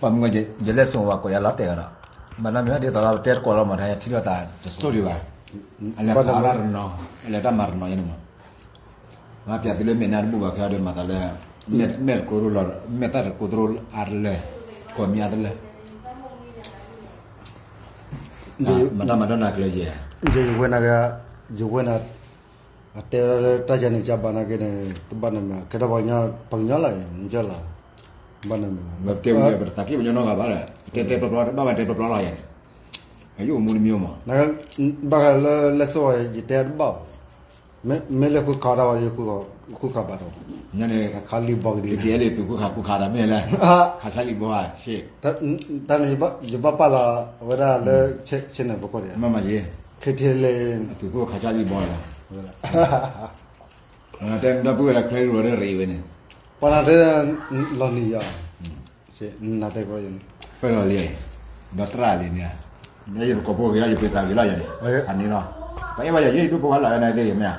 ပှၤမုၢ်ဂီၢ် ယလဲၤစိာ်ဝဲကိးယၤလီၤတဲာ်ဒီး, မၤနၢ်မ့ၢ်ဒ်သိးလီၤ ပတဲတကိးလီၤမး ထါယထံၣ်လိာ်သးတစိၢ်ဒံးဘၣ်, အလဲၤခးတၢ်တနီၤ, အလဲၤတၢ်မၤတနီၤယဲန့ၣ်မး, မၤပျးသုလၢမဲာ်နါတဘူၣ်ဘၣ် ခဲအံၤဒီးမၤသးလၢ မဲာ်တကိးရိလီၤ, မဲာ်တၢ်တကိးသရိအါတလၢ, ကိးမံၤအါတလၢ မၤတၢ်မၤဒီးနၤကျၢၤယဲ, ယဝဲနၤ, ယဝဲနၤ, အတဲဝဲဒၣ်လၢတၢ်ယၤန့ၣ် ကဘၣ်နာ်က့န့ၣ် တဘၣ်နာ်မ့ၢ် ကဲထီၣ်ပှၤကညီ ပှၤကညီလီၤ မ့ၢ်ကလီၤ, ဘၣ်နာ်မ့ၢ် ပတဲဝဲ ပတသးက့ၢ်ပညီနီတဂၤဘၣ်ဒီး ပတဲတဲပျီပျီ ဘၣ်ဝဲတဲပျီပျီလီၤယၤန့ၣ်, အယိၣ်မူတမံၤမး, ဘၣ်ဃးလၢလဲၤစိာ်ဝဲ ယတဲတဘၣ်, မ့ၢ်လၢဃုခးတၢ်ဝဲ ဃုခးဘၣ်ဒီး, ညါန့ၣ် ခးလံာ်ဘီကဒံ, ကထံၣ်အဲၣ်လံာ်သူၣ်ခုခးခုခးဒီးမ့ၢ်လဲၣ်, ခးဆါလံာ်ဘီဧါ, တၢ်န့ၣ် ယဘၣ်ပာ်လီၤဝဲဒၣ်လၢ channel ပူၤကိးဒံး, မ့ၢ်မးယ့, ကထံၣ်အဲၣ်လံာ် သူၣ်ခုခးဆါလံာ်ဘီလီၤ, တဲဒီပုၢ်ဝဲၢ်လၢ ချ့ရူၢ်ဒီးရ့ဝဲန့ၣ်, ပှၤနၤတဲလီၤနံၤယၤ, နတဲကီး, ပၢၢ်လီၤလံ, ဒီးသရၣ်လံန့ၣ်, ယသကိးဖိဂ့ၤလီၤ ယပှ့ၤသးဂ့ၤလီၤယၤန့ၣ်, အန့ၣ်လီၤ, ပအဲၣ်ဘၣ်ယၤ ယဒူၣ်ဖိဝဲလၢနသ့ၣ်မ့ၢ်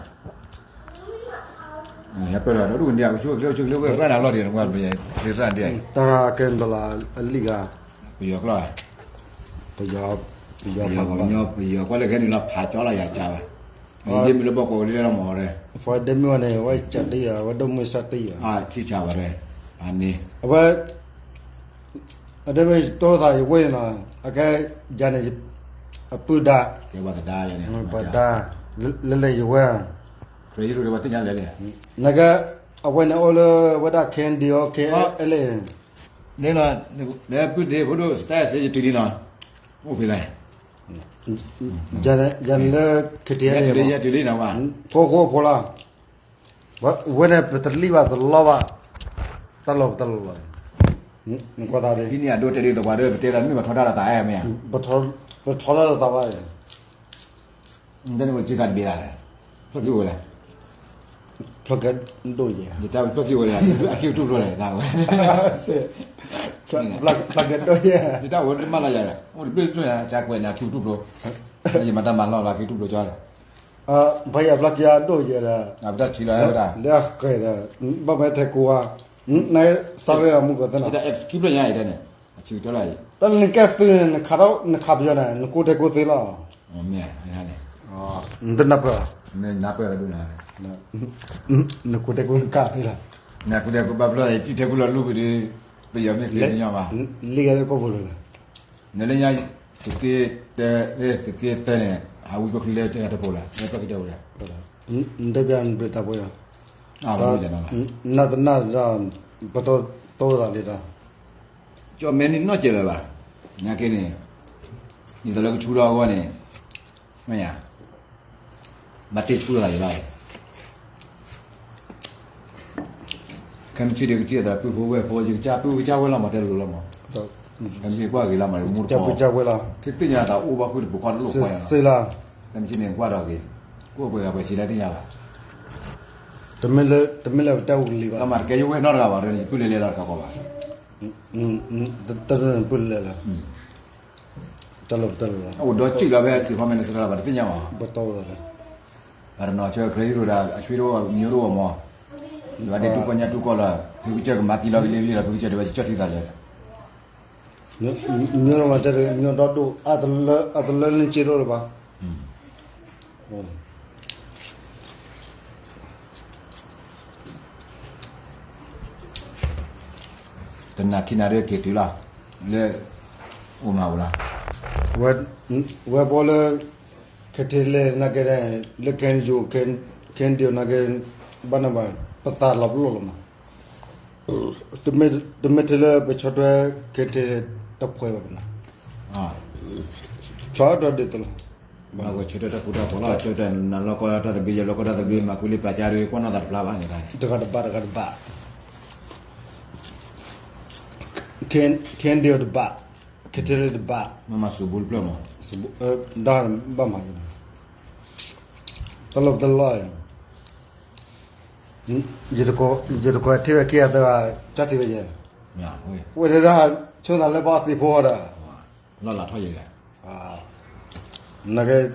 ဧါ, ပၢၢ်လီၤဒီးဒူၣ်န့ၣ် ဆူၣ်ချ့ဆူၣ်ချ့ဝဲ ပှၤနၤလီၤဒံးနကွၢ်, တၢ်ဂၤကဲဘျီလၢအလံာ်ဂၤ, ပယီၤကျိာ်, ပယီၤ, ပယီၤပှၤကညီ ပယီၤကွၢ်လၢခဲနုာ်လီၤဖးကၠီလီၤယၤကၢ်ဝဲ, ယဒ့မုၢ်လၢဘီကီးဝဲဒၣ်လီၤမးဝဲ, ပှၤဒ့မုၢ်ဝဲန့ၣ် ဝဲကၢ်တယၤ ဝဲဒိၣ်မုၢ်စၢ်တယၤ, ထံဆးဝဲ, အန့ၣ်, အဝဲ အဒ့မ့ၢ်တိၢ်သးယဝဲၢ်န့ၣ်လီၤ, အကဲယၤန့ၣ်, အပုၢ်ဒါ, ပှၤဒါ, လၢလဲၤယဝဲၢ်, နကဲ, အဝဲန့ၣ်အိၣ်လၢဝဲဒၣ် ခဲဒံးအီၤ ခဲလၢာ်, န့ၣ်လီၤ, လၢပုၢ်ဒ့ဖိဒိၣ် status ယတုၤလံနီၤ, အိၣ်ဖဲလဲၣ်, ယၤန့ၣ်လၢ ခဲဒံးအီၤ ယတုၤလံနီၤ, ဖိဃိဖိလီၤ ဝဲန့ၣ် ပတလံၣ်ဘၣ်တလီၢ်ဘၣ်, တၢ်လီၢ်ပတလီၢ်လီၤ, နကွၢ်သးဒ်, ဟံးန့ၢ်အဒိတဲဒ်သိးပှၤဒီး ပတဲလီၤမ့ၢ်ပထီဒါလီၤသးအဲၣ်မ့ၢ်ဧါ, ပထီဒါလီၤသးဘၣ်, နတဲန့ၣ်ဝဲက့ၤခါတဘ့ၣ်လၢ်လဲၣ်, ဖျီၣ်က့ၤဝဲလဲၣ်, ဖျီၣ်က့ၤဒိၣ်ယဲ, ယတၢ်ဝဲဖျီၣ်က့ၤဝဲလဲၣ်, အခံကထူၣ်ဖျိလဲၣ်, ဖျီၣ်က့ၤဒိၣ်ယဲ, ယတၢ်ဝဲတမၣ်လၢယၤလဲၣ်, အိၣ်တဘ့ၣ်တၢ်ညါ ကကွဲးန့ၣ် အခံကထူၣ်ဖျိ, ယမၤတၢ်မၤလီၢ်လၢအခံကထူၣ်ဖျိကၠီလဲၣ် ဖဲယဖျီၣ်က့ၤအဒိၣ်ယဲဒီး, ပတၢ်ဆံးလီၤဝဲဒၣ်, လၢအဃဲၤဒီး, ဘၣ်မ့ၢ်ထဲကိးဧါ, နစးရဲၣ်မူကသ့နီၤ, တၢ်န့ၣ်ကဲသု, နခးပယီၤန့ၣ် နကိးထဲကိးသ့လီၤ, နတနၢ်ပၢၢ်, နကိးထဲကိးနကးသ့လီၤ, နကိးထဲကိးဘၣ်ဖျီၣ် ယထံၣ်ထဲကိးလီၤလူၤကဒီး, ပယီၤမ့ၢ်ကျဲၤတညီဘၣ်, လံၣ်ဂဲၤလၢကိၣ်ဖိလၢာ်လီၤ, နလၢညါ, သုးက့တၢ, သုးက့သၢန့ၣ်, ဟးဝံၤကျိချံလၢတၢ်တပိာ်လီၤ, ပၢ်ကတဲဝဲ, နတဘၣ်နဘျုးတၢ်ဖိယီၤ, နတနၢ်ဒီး, ပတိၢ်သးလံဒီး, ကၠီမဲာ်န့ၣ်နီၢ်ကဲလၢၤဘၣ်, နာ်က့န့ၣ်, ဒ်သိးလၢကဆူထီၣ်အဂီၢ်န့ၣ်, မ့ၢ်ဧါ, မၤတ့ၢ်ဆူထီၣ်သးယံၤလီၤ, ခဲမုၢ်ဆ့ၣ်ဒုးကထံၣ်အသးပုၢ်ဖိဝဲၢ်ဖိ ယကစၢ်ပုၢ်ကစၢ်ဝဲၢ်လီၤမး တဲလိၤလီၤမး, ခဲမုၢ်ဆ့ၣ်ကွၢ်ဂ့ၤလီၤမး မူတကိး, ကစၢ်ပုၢ်ကစၢ်ဝဲၢ်လီၤ, ထံၣ်သ့ၣ်ညါသးအိၣ်ဘၣ်ဃုာ်တပူၤခီတလိၣ်ကွၢ်ယၤလီၤ, ခဲမုၢ်ဆ့ၣ်န့ၣ်ကွၢ်ဒီးဂ့ၤ, ကိၣ်ပှဲၤဂၤပှဲၤစံးတၢ်သ့ၣ်ညါဘၣ်, တမ့ၢ်လၢပတဲဝံၤလံဘၣ်, တမ့ၢ်လၢပတဲယဝဲၢ်နီတဂၤဘၣ်ဒီး ယပုၢ်လဲၤလဲၤလီၤတကးကီးဘၣ် တပုၢ်လဲၤလဲၤလီၤ, တလီၤပတလီၤလီၤ, အိၣ်ဒီးစံၣ်လီၤဖဲစံးဖီမ့ၢ်န့ၣ် စကလီၤဘၣ်တသ့ၣ်ညါဘၣ်, ပတီၢ်ဝဲလီၤ, ပှၤတနီၤဆၢ ခရံာ်ဟံးရိၣ်ဒၣ် အဆွေတအိၣ် မျိုးတအိၣ်မး, ဒီးဒ်တူၢ်ပီညါတူၢ်ကီၢ်လီၤ, ဖုကစၢၢ်ကမၤသံလီၤကလံၤကလံၤလီၤ ဖုကစၢၢ်တဲဝဲကၠီၣ်ထံသးလဲၣ်, မျိုးတအိၣ်မးတဲ မျိုးဒီဒိၣ် အတလၢလၢက့ဒိၣ်လၢၤဘၣ် တနၤခံနၤဒ်က့ၤတုၤလီၤ, လၢ, အိၣ်မၤဝဲလီၤ, ဝဲပီလၢ, ခဲထံးလဲၣ်နာ်က့, လၢခဲယိၤ, ခဲဒိးနာ်က့, ဘၣ်နဘၣ်, ပသးလီၤပလိာ်လီၤမး, တမ့ၢ်ထဲလၢပဆီၣ်ထွဲ, ခဲထံးတဖှဲဘၣ်ပနၤ, ဆီၣ်ထွဲဒ်သိးလီၤ, ဘၣ်ဝဲဆီၣ်ထွဲတၢ်ဃူတၢ်ဖိးလီၤ, ဆီၣ်ထွဲနၤလီၢ်ကီၢ်တၢ်သဘျ့ ယလီၢ်ကီၢ်တၢ်သဘျ့ မၤကူလံပာ်ကါဒီး ကွၢ်နီၣ်သးတဖျါဘၣ်န့ၣ်, တဂၤတဘၣ်တဂၤတဘၣ်, ခဲဒိးတဘၣ်, ခဲထံးလဲၣ်တဘၣ်, မ့ၢ်မၤစူၤဘူတဖျၢၣ်မး, ဒၣ်ဘၣ်မၤ, တလီၤတလီၤ, ယတကိးထံၣ်ဝဲခံဂၤသၢဂၤ, ကၠီၣ်ထံဝဲယဲ, ဝဲဒၣ်, ဆိသးလၢပှၤသံၣ်ဖိဒီး, လီၢ်လၤထီၣ်ယဲ, နက, လီၢ်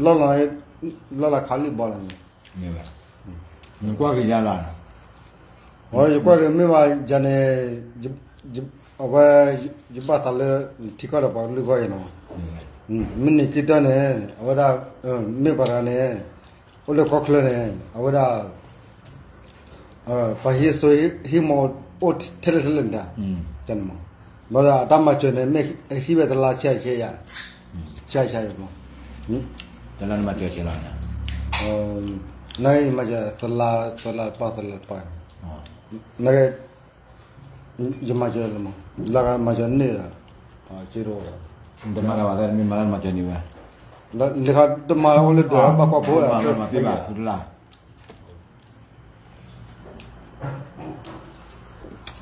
လၤ, လီၢ်လၤခးလံာ်ဘီလီၤ, မ့ၢ်ဝဲ, နကွၢ်က့ၤယၤလီၤ, ယကွၢ်ဒီးမ့ၢ်ဘၣ်ယၤန့ၣ်, အဝဲ, ယဘၣ်သးလၢ ထံကီၢ်ဒီးပှၤကလုာ်ဂီၢ်အံၤနီၤ, မ့ၢ်န့ၣ်က့တၢ်န့ၣ် အဝဲဒၣ်, မ့ၢ်ပှၤတဂၤန့ၣ်, အိၣ်လၢကီၢ်ချၢန့ၣ် အဝဲဒၣ် ပှၤဟံးစိဟံးမီၤအိၣ်ထဲလဲၣ်ထဲလဲၣ်န့ၣ်, ဘၣ်ဒီးအတၢ်မၤစၢၤန့ၣ် မ့ၢ်ဟံးဝဲတလါဆဲးဆဲးယၤ, ဆဲးဆဲးယၤ, တလါနမၤစၢၤဆဲးလီၤ, နမၤစၢၤတလါ, တလါတပၤ, တလါတပၤ, နက, ယမၤစၢၤလီၤမး, လၢကမၤစၢၤန့ၣ်လီၤ, တမၤတၢ်ဘၣ် မ့ၢ်မၤလၢနမၤစၢၤန့ၣ်ဝဲ, လၢတမၤအိၣ်လၢဒိးဘၣ်ကွၢ်ဖိ,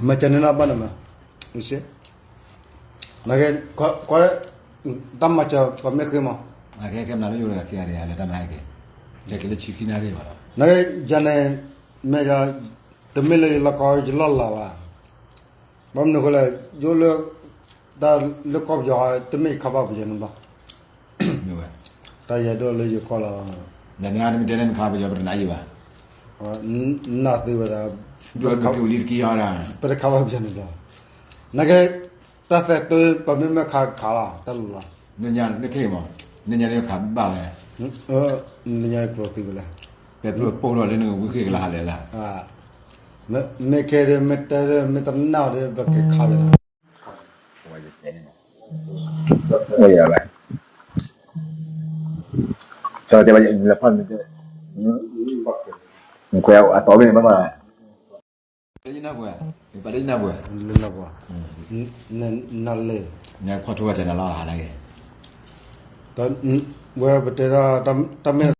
မၤစၢၤန့ၣ်နီၢ်ဘၣ်န့ၣ်မး, နက, တၢ်မၤစၢၤပှၤမ့ၢ်ဃ့မး, နက, ယၤန့ၣ်, မ့ၢ်, တမ့ၢ်လၢယလီၢ်ကီယလီၢ်လၤဘၣ်, ဘၣ်မနုၤအဃိလဲၣ်, ယအိၣ်လၢ, တၢ်လၢကီၢ်ပယီၤ တမ့ၢ်ယခးဘၣ်ပယီၤန့ၣ်ဘၣ်, တၢ်ယဲဒိၣ်လၢယကီၢ်လီၤ, နမ့ၢ်တဲလၢနခးပယီၤ ပတနာ်ယံၤဘၣ်, နသ့ဝဲဒၣ်, ပတခးဘၣ်ပယီၤန့ၣ်ဘၣ်, နက, တၢ်သဲးတုၤပမ့ၢ်မ့ၢ်ခးခးလီၤ တၢ်လီၤ, နညါနခ့မး, နညါနခးဘၣ်ဝဲ, နညါကျိၤသံဝဲလဲၣ်, ပပိၢ်ထီၣ်လၢနကဝံဃ့ကလါဟးလဲၣ်လၢ, မ့ၢ်ခဲဒီး မ့ၢ်တဲဒီး မ့ၢ်တနာ်ဒီး ပကခးဒီး, ယၤဘၣ်, လၢဖီၣ်န့ၣ်, နခွဲးအသီဘ့ၣ်န့ၣ်ဘၣ်မး, လၢယနၢ်ပှၤ, ပှၤလၢယနၢ်ပှၤ, လၢနၢ်ပှၤ, နလဲၤ, နခွဲးထိဝဲတနၤလီၤဟးနာ်က့ၤ, ဝဲပတဲဒၣ်, တၢ်မ့ၢ်